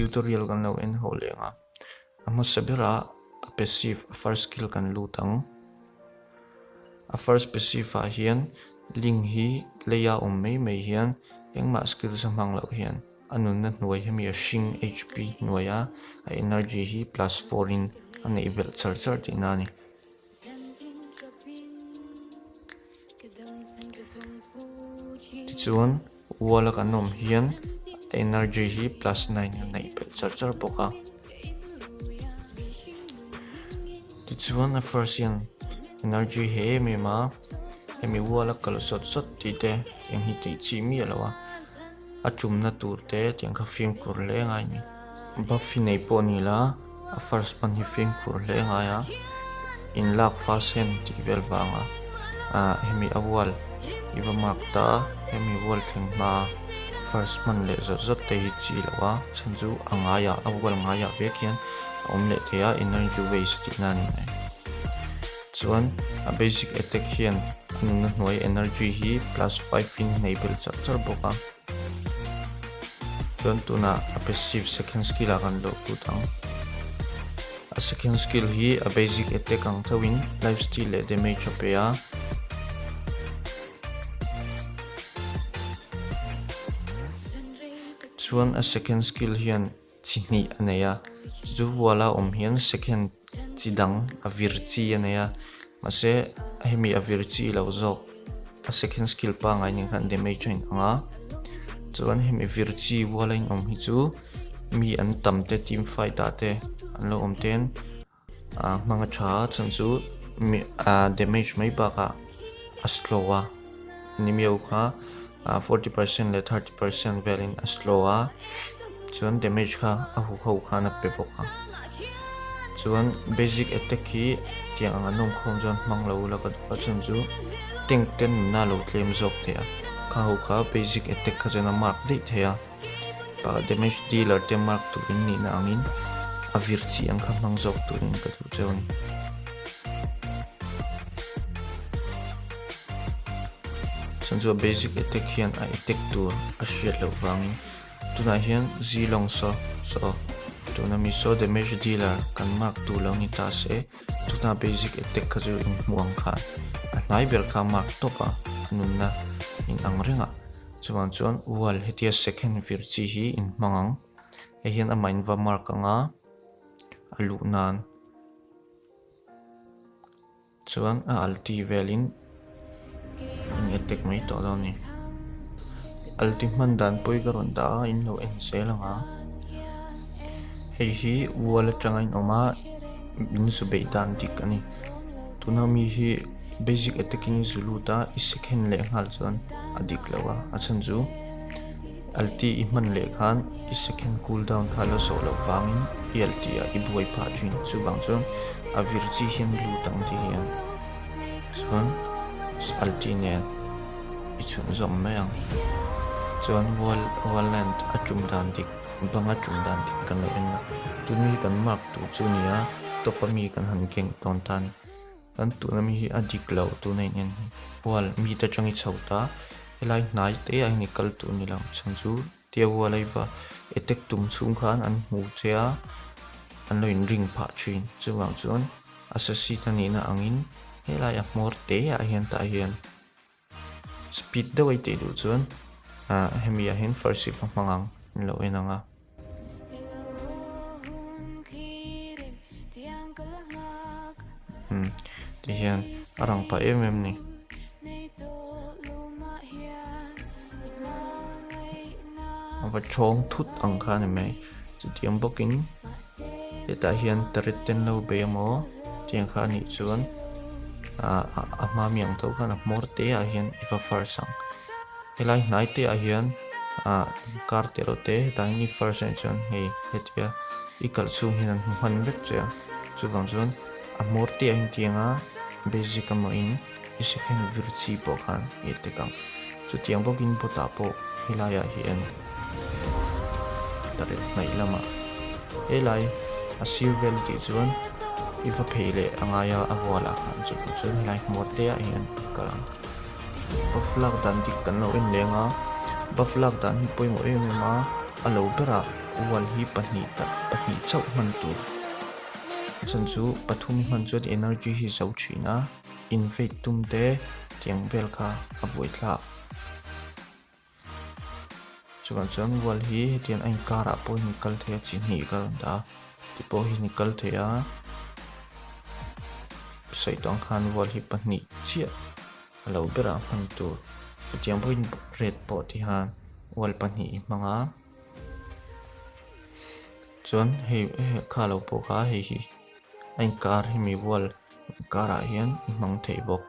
Tutorial kan lo en ho leng a, a hmasa berah a passive a first skill kan lut ang. A first passive ah hian link hi leia awm mai mai hian engmah skills a hmang loh hian a nunna hnuai hemi a hring HP hnuaia a energy hi plus 4 in a neih belh char char tihna a ni. Tichuan wall a kan awm hian energy hi plus 9 a neih belh char char bawk a. Tichuan a first hian energy he em em a, hemi wall a kal sawt sawt tih te tiang hi tih chi miah lo a. A tumna tur te tiang kha fimkhur hle ngai a ni. Buff hi nei pawh ni la, a first hman hi fimkhur hle ngai a, in lak fast hen tih vel vanga ah hemi a wall i va mark ta a, hemi wall thleng hma first hman leh zawt zawt te hi chi loh a, chhan chu a ngaiah a wall ngaiah vek hian a awm leh thei a, energy waste tihna a ni mai. Chuan a basic attack hian a nunna hnuai energy hi plus 5 in nei belh char char bawk a. Chuan tunah a passive second skill ah kan loh lut ang. A second skill hi a basic attack ang tho in life steal leh damage a pe a. Chuan a second skill hian chi hnih a nei a, chu chu huala awm hian second chi dang a vir chi a nei a, mahse hemi a vir chi lo zawk a second skill pangngai nen khan damage a inang a, chuan hemi vir chi huala inawm hi chu mi an tam te team fight ah te an lo awm ten. A hmang a tha a chhan chu damage mai bakah a slow a nimio kha 40% leh 30% velin a slow a chuan damage kha a huho khan a pe bawk a chuan basic attack hi tiang ang an awm khawm chuan hmang lo ula ka duh a chhan chu tank te nunna a lo tlem zawk thei a kha ho kha basic attack kha chuan a mark daih thei a. Damage dealer te mark turin nihna angin a vir chi ang kha hmang zawk turin ka duh cheu a ni. Chuan chu a basic attack hian a attack tur a hriat loh vangin tunah hian Zilong saw saw tuna mi saw damage dealer kan mark tur lo ni ta se tuna basic attack kha chu inhmuh ang khan a hnai ber kha mark tawp a a nunna inang reng a. Chuvang chuan wall hetia second vir chi hi in hmang ang. Hei hian amah in va mark ang a, a luh nan chuan a ulti velin in attack mai tawh dawn a ni. Ulti hman dan pawh hi ka rawn dah a, in lo en zel ang a. Hei hi wall atanga in awm a, in zu beih dan dik a ni. Tuna mi hi. Basic attack in i zu lut a, i second leh nghal chuan a dik lo a, a chhan chu ulti i hman leh khan i second cool down kha la zawh loh vangin i ulti ah i buai phah thin, chuvang chuan a vir chi hian lut ang ti hian chuan ulti nen i chhun zawm mai ang. Chuan wall wall land a tum dan dik bang a tum dan dik kan lo en a, tun hi kan mark tur chu a ni a, top ami kan han keng tawn ta a ni. Kan tuna mi hi a dik lo tuna in en hi hual mi te atang i chho ta helai hnai te ah hian i kal tur ni lo chhan chu tia hual a i va attack tum chhung khan an hmu che a an lo in ring phah thin chuvang chuan assassin a nihna angin helai a hmawr te ah hian tah hian Speed deuh a i tih duh chuan ah hemi ah hian first ship a hmang ang in lo en ang a. Hmm ti hian a rang pah em em ni. A va thawng thut ang kha a ni mai chutiang bawkin. Hetah hian turret ten lo bei emaw tiang kha anih chuan ah a hma mi ang tho khan a hmawr te ah hian i va first ang helai hnai te ah hian ah car te erawh te hetah hian i first anih chuan hei hetia i kalh chhung hian an hmu hman vek che a chuvang chuan a hmawr te ah hian tianga basic emaw in i second vir chi pawh khan i tek ang. Chutiang bawkin bawtah pawh helaiah hian tarek hnaih lamah helai a sir vel tih chuan i va phei leh a ngai a, a hualah khan chuvang chuan helai hmawr te ah hian a kal ang. Buff lak dan dik kan lo en leng a, buff lak dan hi pawimawh em em a, a lo berah. Wall hi pahnih tak pahnih chauh hman tur. A chhan chu pathum hman chuan energy hi zo thin a, invade tum te tiang vel kha a buaithlak. Chuvang chuan wall hi hetiang a inkarah pawh hian kal thei a, chi hnih ka rawn dah a, ti pawh hian i kal thei a, sawi tawh ang khan wall hi pahnih chiah a lo berah hman tur chutiang pawhin red pawh ti khan wall pahnih i hmang a chuan hei kha lo pawh kha hei hi a inkar hemi wall karah hian i hmang thei bawk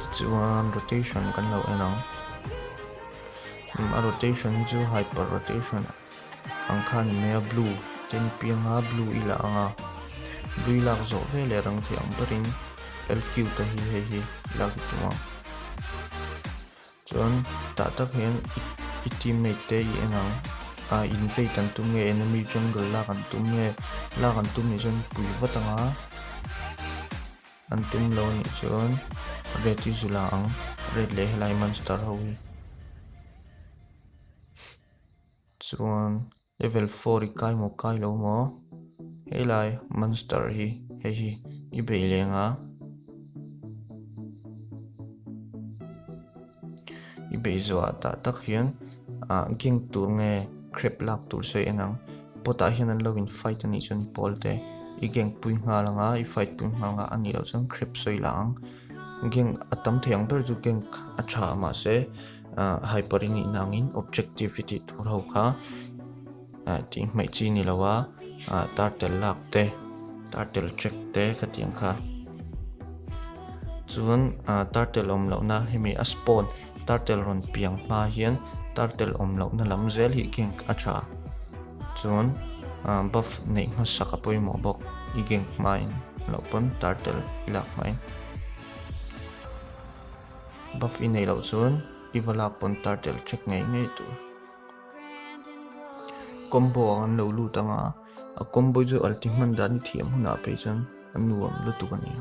tichuan rotation kan lo en ang a rotation hi chu hyper rotation ang kha a ni mai a blue te ni piang a blue i la ang a blue i lak zawh veleh rang thei ang berin lq te hi hei hi lak i tum ang. Chuan tah tak hian i teammate te i en ang a invade an tum nge enemy jungle lak an tum nge lak an tum nih chuan pui vat ang a an tum lo nih chuan red hi zu la ang red leh helai monster ho hi chuan. Level 4 i kai maw kai lo maw? Helai monster hi hei hi i bei leng a. I bei zawh ah tah tak hian ah gang tur nge crab lak tur sawi en ang. Pot ah hian an lo in fight anih chuan i pawl te i gang pui nghal ang a i fight pui nghal ang a anih loh chuan crab sawi lah ang. Gang a tam thei ang ber chu gang a tha mahse ah hyper i nihna angin objective i tih tur ho kha ah tih hmaih chi ni lo a ah turtle lak te turtle check te ka tih ang kha chuan ah turtle awm lohna hemi a spawn turtle rawn piang hma hian turtle awm lohna lam zel hi gank a tha chuan ah buff neih hmasak a pawimawh bawk i gank hmain loh pawn turtle i lak hmain. Buff i neih loh chuan i va lak pawn turtle check ngei ngei tur. Combo ang an lo lut ang a, a combo chu ulti hman dan i thiam hunah phei chuan a nuam lutuk a ni.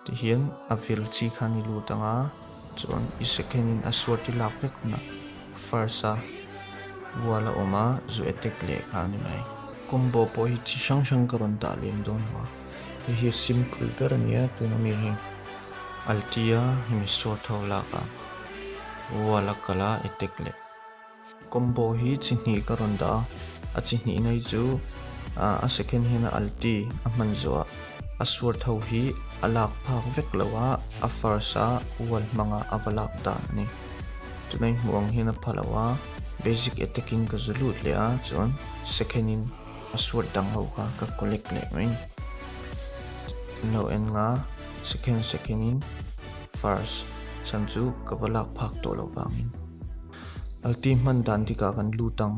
Tihian a vil chi khan i lut ang a, chuan i second in a sword i lak vek hunah first a wall a awm a, zu attack leh kha a ni mai. Combo pawh hi chi hrang hrang ka rawn dah lem dawn lo a. Hei hi simple ber a ni a tuna mi hi Altia hemi sword ho lak a wall a kal a attack leh combo hi chi hnih ka rawn dah a a chi hnih na hi chu ah a second hian a ulti a hman zawh ah a sword ho hi a lak phak vek lo a a first a wall hmanga a va lak dan a ni tuna i hmuh ang hian a pha lo a basic attack in ka zu lut leh a chuan second in. A suat dang ho kha ka collect leh mai ni. An lo en nga second second in first chhan chu ka va lak phak tawh loh vangin. Ulti hman dan dikah kan lut ang.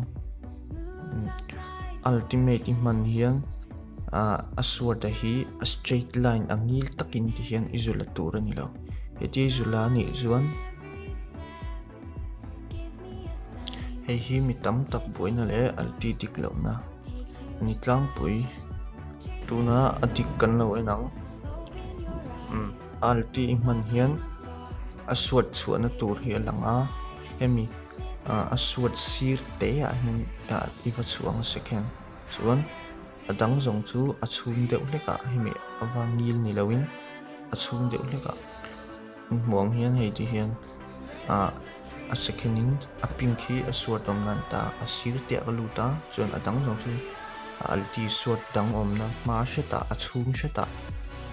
Ultimate i hman hian a suat a hi a straight line a ngil takin ti hian i zula tur a ni lo. Hetia i zula a nih chuan. Hei hi mi tam tak buaina leh alti dik lohna a ni tlangpui. Tuna a dik kan lo en ang. Umm alti i hman hian a suat chhuahna tur hi a lang a, hemi ah a suat sir te ah hian i va chhuah ang second chuan a dang zawng chu a chhung deuh hlek ah hemi a va ngil ni loin a chhung deuh hlek ah. Hmuh ang hian hei ti hian ah a second in a pink hi a suat awm nan ta a sir te ah ka lut a chuan a dang zawng chu a alti suat dang awmna hma hretah a chhung hretah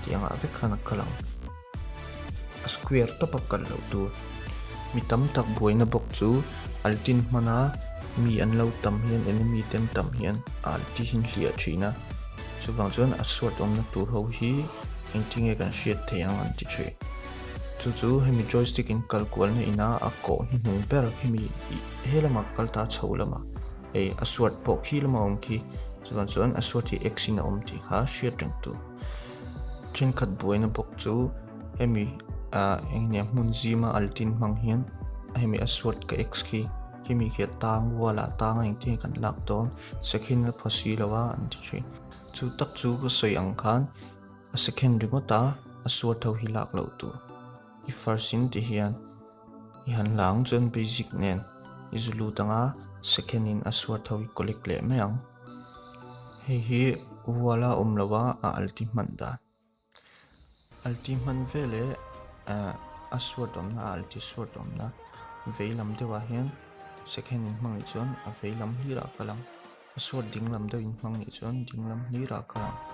tiang ah vek khan a kal ang a square tawp a kal loh tur mi tam tak buaina bawk chu altin hmana mi an lo tam hian enemy te an tam hian a alti hi an hliah thin a chuvang chuan a suat awmna tur ho hi. Engtinge kan hriat theih ang an ti thin. Chu chu hemi joystick in kal kualna ina a kawh hnuhnung ber hemi he lama kal ta chho lama hei a suat pawh khi lama awm khi chuan chuan a suat hi x in a awm tih kha hriat reng tur. Thenkhat buaina bawk chu hemi ah engnia hmun zima altin hmang hian hemi a suat ka x khi khimi khi a tang wall ah tang a engtinge kan lak dawn second la pha si lo a an ti thin. Chu tak chu ka sawi ang khan a second ringawt a, a suar tho hi lak loh tur. I first in ti hian i han la ang chuan basic nen. I zu lut ang a, second in a suat ho i collect leh mai ang. Hei hi wall a awm lo a, a alti hman dan. Alti hman veleh a suat awmna, a alti suat awmna vei lam deuhah hian second in hmang nih chuan a vei lam hlirah a kal ang. A suat ding lam deuh in hmang nih chuan ding lam hlirah a kal ang.